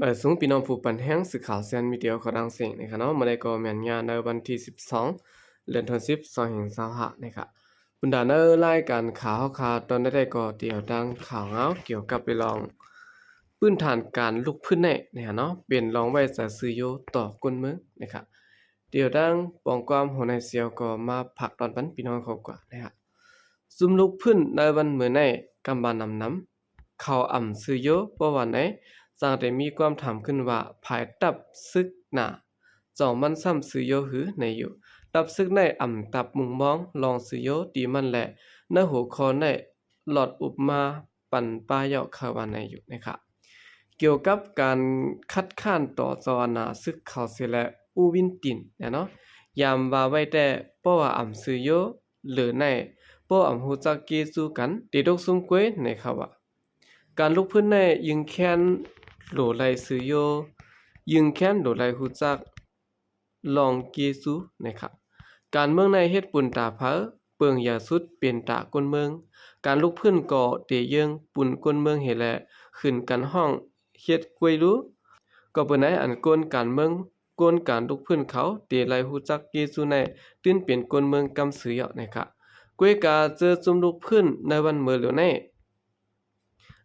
ບາຍສະບາຍດີພີ່ນ້ອງຜູ້ປັນແຮງສື່ຂ່າວແຊນມີເດຍຂອງລາວເອງນະຄະເນາະ. ມື້ນີ້ກໍແມ່ນຍາມໃນວັນທີສິບສອງ ເດືອນສິບ ສອງພັນຊາວຫ້ານະຄະ. ບັນດາໃນລາຍການຂ່າວເຮົາຄາຕອນໃດໆກໍຕຽວຕັ້ງຂ່າວເງົາກ່ຽວກັບເລື່ອງພື້ນຖານການລຸກຟື້ນໃນນະຄະເນາະ ເປັນລອງໄວ້ໃຈຊື່ໂຍຕໍ່ຄົນເມືອງນະຄະ. ຕຽວຕັ້ງປອງຄວາມຫົວໃນສຽວກໍມາຝາກຕອນປັນພີ່ນ້ອງເຮົາກວ່ານະຄະ. ຊຸມລຸກຟື້ນໃນວັນເມືອໃນກຳບານນຳນຳ ເຂົາອຳຊື່ໂຍ ເພາະວ່າໃນ ຈັ່ງໄດ້ມີຄວາມຖາມຂຶ້ນວ່າ ພາຍຕັບຊຶກໜ້າ ຈອງມັນຊ້ຳຊື່ໂຍຫືໃນຢູ່. ຕັບຊຶກໃນອຳຕັບມຸງມອງລອງຊື່ໂຍ ຕີມັນແລະ ໃນຫົວຂໍ້ໃນຫຼອດອຸບມາປັນປ້າຍອກເຂົາວ່າໃນຢູ່ນະຄະ. ກ່ຽວກັບການຄັດຄ້ານຕໍ່ເຈົ້າອານາຊຶກເຂົາເສຍແລະ ອູວິນຕິນນະເນາະ ຍາມວ່າໄວ້ແຕ່ ເພາະວ່າອຳຊື່ໂຍ ຫຼືໃນ ເພາະອຳຮູ້ຈັກເກຊູກັນ ເຕຕົກຊຸມກວຍໃນເຂົາວ່າ ການລຸກຟື້ນໃນ ຍຶງແຄ້ນໂຫຼໄລຊື່ໂຍ ຍຶງແຄ້ນໂຫຼໄລຮູ້ຈັກລອງເກຊູນະຄະ. ການເມືອງໃນເຮັດປຸນຕາໃຜ ເປິງຢາສຸດເປັນຕາຄົນເມືອງ. ການລຸກຟື້ນກໍເຕເຍີ້ງປຸນຄົນເມືອງເຮແລະ ຂຶ້ນກັນຮ້ອງເຮັດກວຍລູ. ກໍເປັນໃນອັນກົນການເມືອງ ກົນການລຸກຟື້ນເຂົາເຕໄລຮູ້ຈັກເກຊູໃນ ຕື່ນເປັນຄົນເມືອງກຳຊື່ເຍາະນະຄະ. ກວຍກາເຈີຈຸມລຸກຟື້ນໃນວັນເມີຫຼວໃນ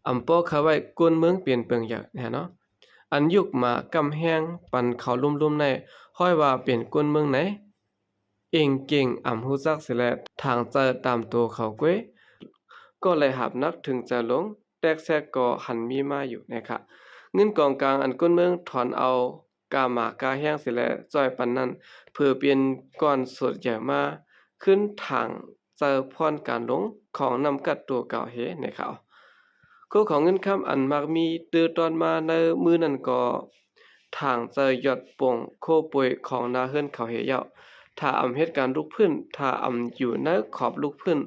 ອຳປ້ອຄາໄວ້ຄົນເມືອງເປັນເປິງເຍີ້ງນະເນາະ ອັນຍຸກມາກຳແຮງປັນເຂົາລຸ່ມໆໃນ ຮ້ອຍວ່າເປັນຄົນເມືອງໃນ ເອງເກັ່ງອຳຮູ້ຈັກເສຍແລະ ທາງໃຈຕາມໂຕເຂົາກວຍ ກໍໄລຫາບໜັກເຖິງໃຈຫຼົງ ແຕກແຊກກໍຫັນມີມາຢູ່ນະຄະ. ເງິນກອງກາງອັນຄົນເມືອງຖອນເອົາ ກາໝາກາແຮງເສຍແລະ ຈ່ອຍປັນນັ້ນ ເພື່ອເປັນກ່ອນສົດໃຫຍ່ມາ ຂຶ້ນທາງໃຈພອນການຫຼົງຂອງນ້ຳກັດຕົວເກົ່າເຮໃນເຂົາ. ໂຄຂອງເງິນຄຳອັນມັກມີຕື່ຕອນມາໃນມື້ນັ້ນກໍ ທາງໃຈຢອດປົງໂຄປ່ວຍຂອງນາເຮືອນເຂົາເຮເຍົາ. ຖ້າອຳເຮັດການລຸກຟື້ນ ຖ້າອຳຢູ່ໃນຂອບລຸກຟື້ນ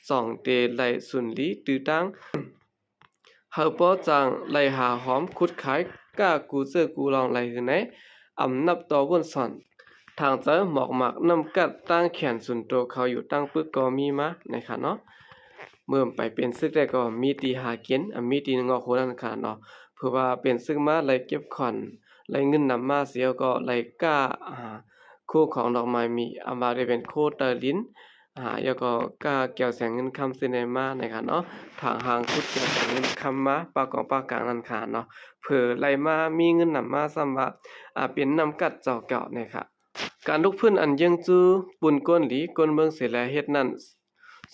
ຈອງເຕໄລສຸນລີຕື້ຕາງ ເຮົາປໍຈາງໄລ່ຫາຫອມຂຸດຂາຍ ກ້າກູເຈີ້ກູລອງໄລ່ຫືໃນ ອຳນັບຕໍ່ວົນສອນ ທາງເຈີໝອກໝາກນ້ຳກັດຕັ້ງແຂນສູນໂຕເຂົາຢູ່ຕັ້ງປຶກກໍມີມານະຄະເນາະ. ເມື່ອໄປເປັນຊຶກແລ້ວກໍມີຕີຫາກິນ ອາ ມີຕີງອກໂຫນັ້ນຄະເນາະ. ເພື່ອວ່າເປັນຊຶກມາໄລ່ເກັບຂອນ ໄລ່ເງິນນຳມາເສຍກໍໄລ່ກ້າ ອາ ໂຄຂອງດອກໄມ້ມີ ອາ ວ່າໄດ້ເປັນໂຄເຕີລິນ ອາ ແລ້ວກໍກ້າແກ້ວແສງເງິນຄຳຊື່ໃນມານະຄະເນາະ. ທາງຫາງຂຸດແກ້ວແສງເງິນຄຳມາປາກອງປາກາງນັ້ນຄະເນາະ ເພື່ອໄລ່ມາມີເງິນນຳມາຊ້ຳວ່າ ອາ ເປັນນ້ຳກັດເຈົ້າເກົ່ານະຄະ. ການລຸກຟື້ນອັນເຢີ້ງຈູປຸນກົ້ນຫຼີກົ້ນເມືອງເສຍແລເຮັດນັ້ນ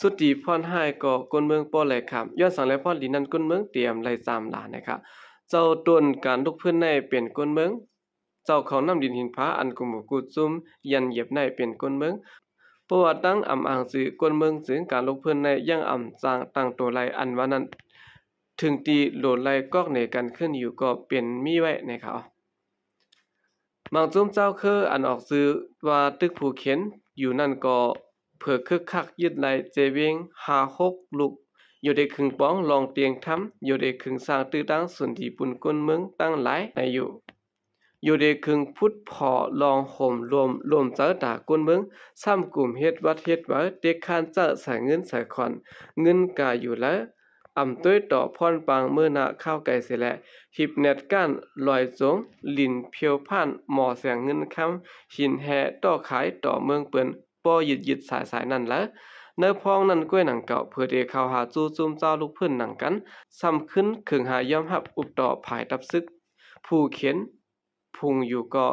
ສຸດທີ່ພອນຮ້າຍກໍກົ້ນເມືອງບໍ່ໄຫຼຄຳ ຍ້ອນສັງແລພອນດີນັ້ນກົ້ນເມືອງຕຽມໄຫຼຈາມຫຼານະຄະ. ເຈົ້າຕົ້ນການລຸກຟື້ນໃນເປັນກົ້ນເມືອງ ເຈົ້າຂອງນ້ຳດິນຫີນຜາອັນກຸໝູກຸຈຸມຢັນຢຽບໃນເປັນກົ້ນເມືອງ ເພາະວ່າຕັ້ງອຳອ້າງຊື່ກົ້ນເມືອງຈຶ່ງ ການລຸກຟື້ນໃນຍັງອຳຈ້າງຕັ້ງໂຕໄຫຼ ອັນວ່ານັ້ນ ເຖິງຕີໂຫຼໄລກອກເໜກັນຂຶ້ນຢູ່ກໍເປັນມີໄວ້ໃນເຂົາ. ບາງຈຸ້ມເຈົ້າເຄີອັນອອກຊື່ວ່າຕຶກພູເຂັນຢູ່ນັ້ນກໍເຜີກຄຶກຄັກຍຶດໄລ່ເຈວຽງຫ້າຫົກລູກ ຢູ່ເດຄຶງປອງລອງຕຽງທຳ ຢູ່ເດຄຶງສ້າງຕື້ຕັ້ງສຸນດີປຸນກົ້ນເມືອງຕັ້ງຫຼາຍໃນຢູ່ ຢູ່ເດຄຶງພຸດພໍລອງໂຮມລວມ ລວມເຈີຕາກົ້ນເມືອງ ຊ້ຳກຸມເຮັດວັດເຮັດວາ ເຕັກຄານເຈີໃສ່ເງິນໃສ່ຂອນ ເງິນກາຢູ່ລາວ ອຳຕົວຕໍ່ພອນປາງເມີໜ້າຂ້າວໄກເສຍແລະ ຫີບແໜດກ້ານລອຍຈົງ ລິນພຽວຜ່ານໝໍແສງເງິນຄຳ ຫີນແຮ່ຕໍ່ຂາຍຕໍ່ເມືອງເປິນ ປໍຍຶດໆສາຍໆນັ້ນລະ ໃນພ້ອງນັ້ນກ້ວຍໜັງເກົ່າ ເຜີເດເຂົ້າຫາຈູ່ຈຸ້ມເຈົ້າລຸກຟື້ນໜັງກັນ ຊ້ຳຂຶ້ນເຄິ່ງຫາຍອມຮັບອຸບຕໍ່ພາຍຕັບຊຶກ ຜູ້ເຂັນ ພຸງຢູ່ກໍ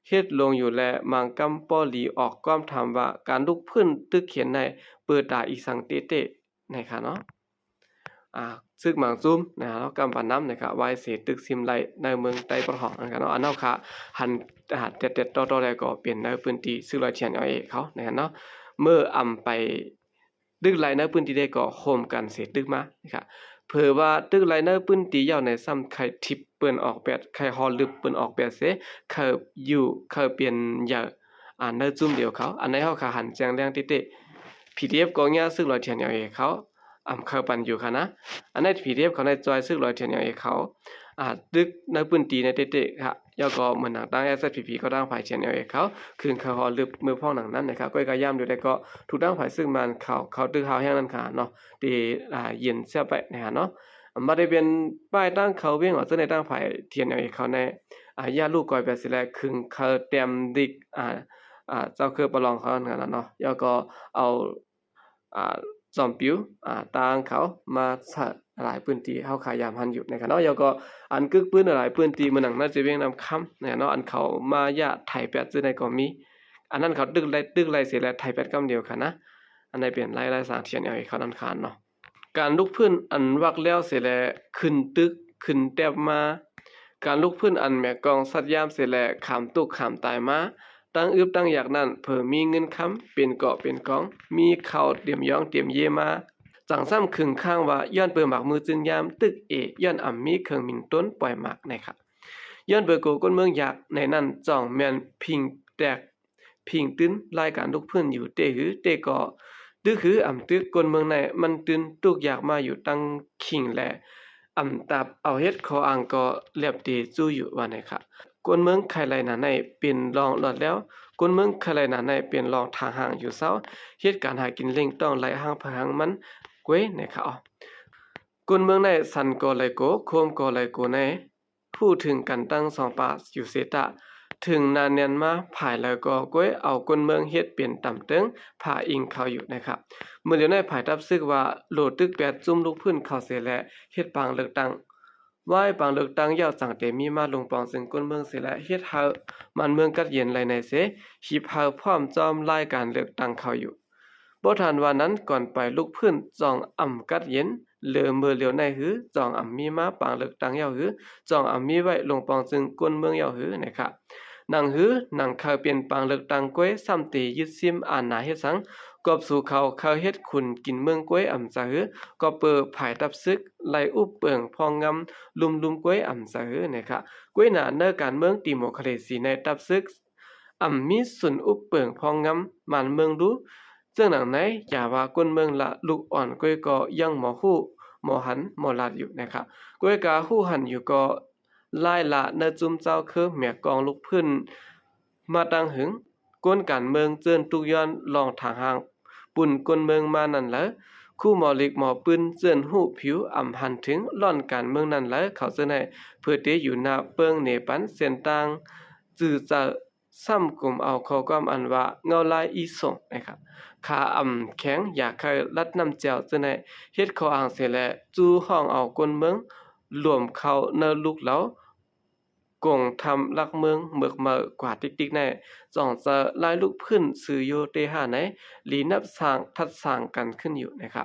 ເຮັດລົງຢູ່ແລ ມາງກຳປໍລີອອກຄວາມຖາມວ່າ ການລຸກຟື້ນຕຶກເຂັນໃນເປີດຕາອີ່ສັງເຕະໆ ໃນຄະເນາະ. ອາ ຊຶກມາງຈຸ້ມນະຄະເນາະ ກຳປານນຳນະຄະ ວາຍເສຕຶກຊິມໄລໃນເມືອງໃຕ້ປະທ້ອງນະຄະເນາະ. ອັນເຮົາຄະຫັນ ອາ ແຕດໆຕໍ່ໆແລ້ວກໍເປັນໃນພື້ນທີ່ຊຶກລອຍທຽນເອເອເຂົານະຄະເນາະ ເມື່ອອຳໄປ ຕຶກໄລ່ໃນພື້ນທີ່ໃດກໍໂຮມກັນເສຕຶກມານະຄະ. ເຜີວ່າຕຶກໄລ່ໃນພື້ນທີ່ເຍົາໃນຊ້ຳໄຄທິບເປິ້ນອອກແປດ ໄຄຮໍລຶບເປິ້ນອອກແປດເສ ເຂົາຢູ່ ເຂົາເປັນເຫຍື່ອ ອາ ໃນຈຸ້ມດຽວເຂົາ. ອັນໃນເຮົາຄະຫັນແຈ້ງແລງຕິເຕ ພີດີເອັຟກໍຍາຊຶກລອຍທຽນເອເອເຂົາ ອຳເຂົາປັນຢູ່ຄະນະ. ອັນໃນພີດີເອັຟເຂົາໃນຈອຍຊຶກລອຍທຽນເອເຂົາ ອາ ຕຶກໃນພື້ນທີ່ໃນຕິເຕຄະ. ແລ້ວກໍເໝືອນໜັງຕັ້ງເອສເອສພີພີ ກໍຕັ້ງຝ່າຍທຽນເອເຂົາ ຄືນເຂົາຮໍລຶບເມື່ອພ້ອງໜັງນັ້ນນະຄະ. ກ້ອຍກະຍາມຢູ່ໃດກໍ ທຸກຕັ້ງຝ່າຍຊຶກມານເຂົາ ເຂົາຕຶກຮາວແຮງນັ້ນຄະເນາະ ທີ່ ອາ ເຢັນແຊບໄປນະຄະເນາະ. ບໍ່ໄດ້ເປັນປ້າຍຕັ້ງເຂົາວຽງອອກເຊິ່ງໃນຕັ້ງຝ່າຍ TNLA ເຂົາໃນ ອາ ຢ້ານລູກກອຍແປດສິບແລະ ຄຶງເຂົາແຕ້ມດິກ ອາ ອາ ເຈົ້າເຄີປະລອງເຂົານັ້ນນະເນາະ ແລ້ວກໍເອົາ ອາ ຈອມປິວ ອາ ຕ່າງເຂົາມາໃຊ້ຫຼາຍພື້ນທີ່ ເຮົາຂາຍຢາມຫັ້ນຢູ່ນະຄະເນາະ ແລ້ວກໍອັນກຶກປືນຫຼາຍພື້ນທີ່ ເໝືອນໜັງໃນເຈວຽງນ້ຳຄຳນະເນາະ ອັນເຂົາມາຢາດໄຖແປດຊື່ໃນກໍມີ ອັນນັ້ນເຂົາຕຶກໄລ່ ຕຶກໄລ່ເສຍແລ້ວໄຖແປດກຳດຽວຄະນະ ອັນໃດເປັນໄລ່ ໄລ່ສາງ TNLA ເຂົານັ້ນຄະເນາະ. ການລຸກຟື້ນອັນວັກແລ້ວເສຍແລ້ວ ຂຶ້ນຕຶກຂຶ້ນແຕັບມາ ການລຸກຟື້ນອັນແມ່ກອງສັດຢາມເສຍແລ້ວ ຂາມຕຸກຂາມຕາຍມາ ຕັ້ງອຶບຕັ້ງຢາກນັ້ນ ເຜີມີເງິນຄຳເປັນເກາະເປັນກອງ ມີເຂົ້າຕຽມຢອງຕຽມເຢມາ ຈັ່ງຊ້ຳຄຶງຄ້າງວ່າ ຍ້ອນເປີໝາກມືຈືນຍາມ ຕຶກເອ ຍ້ອນອຳມີເຄື່ອງໝິ່ນຕົ້ນປ່ອຍໝາກນະຄະ ຍ້ອນເປີໂກຄົນເມືອງຢາກ ໃນນັ້ນຈ່ອງແມ່ນພິງແຕກ ພິງຕື່ນລາຍການລຸກຟື້ນຢູ່ເຕະຫື ເຕະກໍຕຶກຫືອຳຕຶກ ຄົນເມືອງໃນມັນຕື່ນ ທຸກຢາກມາຢູ່ຕັ້ງຄີງແລ ອຳຕັບເອົາເຮັດ ຂໍອ່າງກໍແລບເຕຈູຢູ່ວ່າໃນຄະ ຄົນເມືອງໄຄໄລນາໃນເປັນລອງລອດແລ້ວ ຄົນເມືອງໄຄໄລນາໃນເປັນລອງທາງຫ່າງຢູ່ເຊົາ ເຮັດການຫາກິນເລັ່ງຕ້ອງໄລ່ຫ້າງໃຜຫ້າງມັນກວຍໃນຄະ ຄົນເມືອງໃນສັນກໍໄລໂກ ໂຄມກໍໄລໂກໃນ ຮູ້ເຖິງກັນຕັ້ງສອງປາກຢູ່ເສຕະ ເຖິງນານແນນມາ ພາຍແລ້ວກໍກວຍເອົາຄົນເມືອງເຮັດເປັນຕຳເຕີງ ພາອີງເຂົາຢູ່ນະຄະ ເມື່ອຫຼຽວໃນພາຍທັບຊຶກວ່າ ໂຫຼຕຶກແປດຈຸ້ມລຸກຟື້ນເຂົາເສຍແລ້ວ ເຮັດປາງເລືອກຕັ້ງ ໄວ້ປາງເລືອກຕັ້ງ ເຍົາຈັ່ງເຕມີມາ ລົງປອງຊຶງຄົນເມືອງເສຍແລ້ວ ເຮັດໃຫ້ບ້ານເມືອງກັດເຢັນໄລໃນເສ ຮີບເຮົາພ້ອມຈອມລາຍການເລືອກຕັ້ງເຂົາຢູ່ ບໍ່ທັນວ່ານັ້ນ ກ່ອນໄປລຸກຟື້ນ ຈ່ອງອຳກັດເຢັນ ເຫຼືອເມື່ອຫຼຽວໃນຫື ຈ່ອງອຳມີມາປາງເລືອກຕັ້ງເຍົາຫື ຈ່ອງອຳມີໄວ້ລົງປອງຊຶງຄົນເມືອງເຍົາຫືນະຄະ ໜັງຫື ໜັງເຄີຍເປັນປາງເລືອກຕັ້ງກວຍ ຊ້ຳເຕຍຶດຊິມອານາເຮັດສັງ ກອບສູ່ເຂົາເຄີຍເຮັດຂຸນກິນເມືອງກວຍອຳຈາຫື ກໍເປີພາຍທັບຊຶກ ໄລ່ອຸບເປິງພອງງຳ ລຸມລຸມກວຍອຳຈາຫືນະຄະ ກວຍໜາເນີການເມືອງຕີໂມຄຣາຊີໃນທັບຊຶກ ອຳມີສູນອຸບເປິງພອງງຳ ມານເມືອງລູ ເຊິ່ງໜັງໃນ ຢ່າວ່າຄົນເມືອງລະ ລູກອ່ອນກວຍກໍຍັງໝໍຮູ້ ໝໍຫັນ ໝໍລາດຢູ່ນະຄະ ກວຍກາຮູ້ຫັນຢູ່ກໍ ລາຍລະເນີຈຸ້ມເຈົ້າຄືແມ່ກອງລຸກຟື້ນມາຕັ້ງຫຶງ ກົນການເມືອງເຈີນທຸກຍ້ອນລອງທາງຫ່າງ ປຸນຄົນເມືອງມານັ້ນລະ ຄູໝໍລິກໝໍປືນເຈີນຮູ້ຜິວ ອຳຫັນເຖິງລ້ອນການເມືອງນັ້ນລະ ເຂົາເຈີໃນ ເພີເຕຢູ່ໜ້າເປິງເນປັນ ເສັ້ນທາງຈື່ເຈີ ຊ້ຳກຸມເອົາຂໍ້ຄວາມອັນວ່າ ເງົາລາຍອີ່ສົງນະຄະ ຂາອຳແຂງຢາໄຄລັດນ້ຳແຈ່ວເຈີໃນ ເຮັດຂໍ້ອ້າງເສຍແລະ ຈູ້ຮ້ອງເອົາຄົນເມືອງລວມເຂົ້າເນີລູກເລົ່າ ກົງທຳລັກເມືອງເໝິກເໝີກວ່າຕິກໆໃນ ຈ່ອງເຈີລາຍລຸກຟື້ນຊື່ໂຍເຕຫ້າໃນ ລີນັບສ້າງທັດສ້າງກັນຂຶ້ນຢູ່ນະຄະ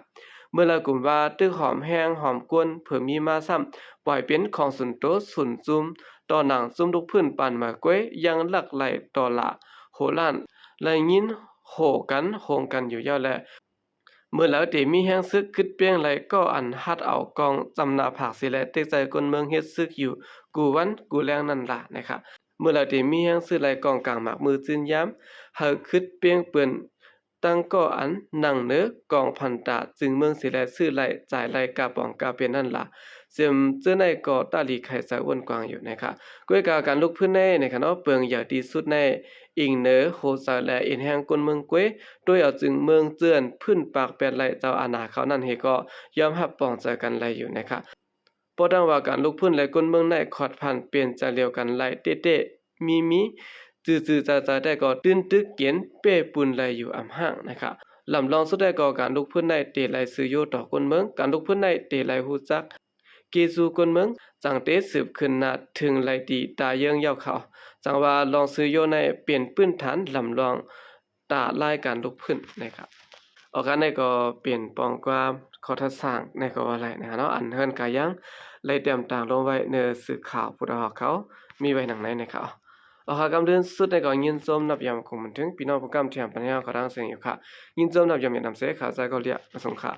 ເມື່ອລະກຸມວ່າ ຕຶກຫອມແຮງຫອມກວນ ເຜີມີມາຊ້ຳ ປ່ອຍເປັນຂອງສູນໂຕສູນຈຸ້ມ ຕໍ່ໜັງຈຸ້ມລຸກຟື້ນປານໝາກວຍ ຍັງລັກໄຫຼຕໍ່ລະໂຫລານ ໄດ້ຍິນໂຫກັນໂຮງກັນຢູ່ເຍົາແລະ ເມື່ອລະເຕມີແຮງຊຶກ ຄຶດປ່ຽງໄລ່ກໍອັນຮັດເອົາກອງຈຳໜ້າຜາກເສຍແລະ ເຕັກໃຈຄົນເມືອງເຮັດຊຶກຢູ່ ກູ່ວັນກູ່ແລງນັ້ນລະນະຄະ ເມື່ອລະເຕມີແຮງຊຶກໄລ່ກອງກາງໝາກມືຈືນຍາມ ໃຫ້ຄຶດປ່ຽງເປິນ ຕັ້ງກໍອັນນັ່ງເນີກອງພັນຕາຈຶ່ງເມືອງເສຍແລະ ຊື້ໄລ່ຈ່າຍໄລ່ກາປອງກາເປັນນັ້ນລະ ເຊິ່ງເຈີໃນກໍຕາລີໄຄເຈີວົນກວາງຢູ່ນະຄະ ກວຍກາການລຸກຟື້ນໃນນະຄະເນາະ ເປິງໃຫຍ່ທີ່ສຸດໃນ ອີງເນີໂຮເຈີແລະເອັນແຮງຄົນເມືອງກວຍ ໂດຍເອົາຈຶ່ງເມືອງເຈື່ອນ ຟື້ນປາກແປດໄລ່ເຈົ້າອານາເຂົານັ້ນເຮກໍ ຍອມຮັບປອງໃຈກັນໄລ່ຢູ່ນະຄະ ບໍ່ຕັ້ງວ່າການລຸກຟື້ນ ແລະ ຄົນເມືອງໃນຂອດພັນເປັນໃຈລຽວກັນໄລ່ເຕະໆ ມີມີ ຈື່ໆຈາຍໆ ແຕ່ກໍຕື່ນຕຶກເກນເປ້ປຸນໄລ່ຢູ່ອຳຫ້າງນະຄະ ລຳລອງສຸດແທ້ກໍການລຸກຟື້ນໃນເຕໄລ່ຊື່ໂຍຕໍ່ຄົນເມືອງ ການລຸກຟື້ນໃນເຕໄລ່ຮູ້ຈັກ ເກຊູຄົນເມືອງ ຈັ່ງເຕສືບຂຶ້ນໜ້າເຖິງໄລ່ຕີຕາເຍີ້ງເຍົາເຂົາ ຈັ່ງວ່າລອງຊື່ໂຍໃນເປັນພື້ນຖານລຳລອງ ຕາລາຍການລຸກຟື້ນນະຄະ ອອກການໃນກໍເປັນປອງຄວາມ ຂໍ້ທັດສ້າງໃນກໍວ່າໄດ້ນະຄະເນາະ ອັນເຮືອນກາຍັງໄດ້ຕຽມຕາງລົງໄວ້ໃນສື່ຂ່າວຜູ້ດາວເຮົາເຂົາ ມີໄວ້ດັ່ງໃດນະຄະ ອອກການກຳເດີນສຸດໃນກໍຍິນຊົມນັບຢາມຄົງມັນເຖິງ ພີ່ນ້ອງຜູ້ກຳທີ່ຮັກປັນເຮົາເຂົາທັງເຊິ່ງຢູ່ຄະ ຍິນຊົມນັບຢາມຢານນຳເສ ຂ້າໃຈກໍເລຍ ມາສົ່ງຄະ.